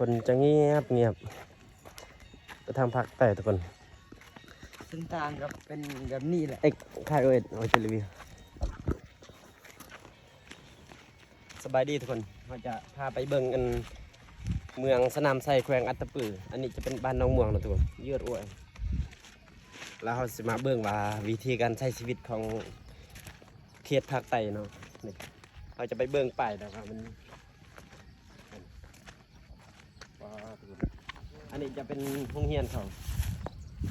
ຄົນຈະງຽບໆ ໄປທາງພາກໃຕ້ທຸກຄົນ. ເສັ້ນທາງກໍເປັນແບບນີ້ແຫຼະ. ເອັກ ຖ່າຍເອົາເອັດ ເອົາໄປຣີວິວ. ສະບາຍດີທຸກຄົນ, ເຮົາຈະພາໄປເບິ່ງອັນເມືອງສະໜາມໄຊ ແຂວງອັດຕະປື. ອັນນີ້ຈະເປັນບ້ານໜອງມ່ວງເນາະທຸກຄົນ, ຍືດອວຍ. ແລ້ວເຮົາຊິມາເບິ່ງວ່າວິທີການໃຊ້ຊີວິດຂອງເຂດພາກໃຕ້ເນາະ. ນີ້ ເຮົາຈະໄປເບິ່ງປ້າຍ ແຕ່ວ່າມັນ ວ້າວ ທຸກຄົນ ອັນນີ້ຈະເປັນໂຮງຮຽນເຂົາ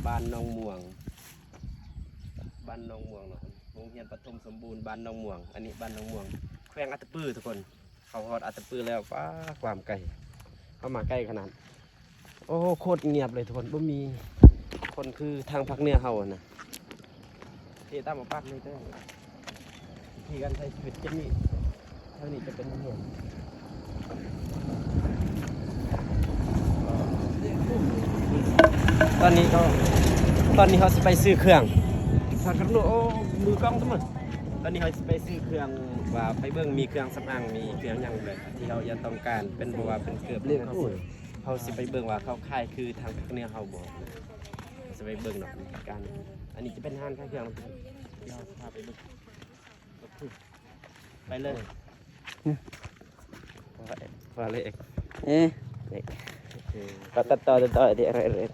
ບ້ານໜອງມ່ວງ ບ້ານໜອງມ່ວງເນາະ, ໂຮງຮຽນປະຖົມສົມບູນບ້ານໜອງມ່ວງ. ອັນນີ້ບ້ານໜອງມ່ວງ ແຂວງອັດຕະປືທຸກຄົນ. ເຂົ້າຮອດອັດຕະປືແລ້ວ, ວ້າວ ຄວາມໄກ, ເຂົ້າມາໃກ້ຂະໜາດ. ໂອ້ ໂຄດງຽບເລີຍທຸກຄົນ, ບໍ່ມີຄົນຄືທາງພາກເໜືອເຮົາຫັ້ນນະ. ເທຕາມອາປາດເລີຍເດີ. ວິທີການໃຊ້ຊີວິດຈະມີ ເທົ່ານີ້ຈະເປັນເຮືອນ. ຕອນນີ້ກໍ ຕອນນີ້ເຮົາຊິໄປຊື້ເຄື່ອງ. ໂອ້ ມືກ້ອງເສມອ. ຕອນນີ້ເຮົາຊິໄປຊື້ເຄື່ອງ ວ່າໄປເບິ່ງມີເຄື່ອງສຳອາງ ມີເຄື່ອງຫຍັງແບບທີ່ເຮົາຢາກຕ້ອງການ ເປັນ ບໍ່ວ່າເປັນເກີບ ເຮົາຊິໄປເບິ່ງວ່າເຂົາຂາຍຄືທາງພາກເໜືອເຮົາບໍ່. ຊິໄປເບິ່ງເນາະ ການ ອັນນີ້ຈະເປັນຮ້ານຂາຍເຄື່ອງ ເຮົາພາໄປເບິ່ງ. ໄປເລີຍ ພໍແລ້ວ ເອ ຕັດຕໍ່ ຕັດຕໍ່ ເດ ເດ ເດ.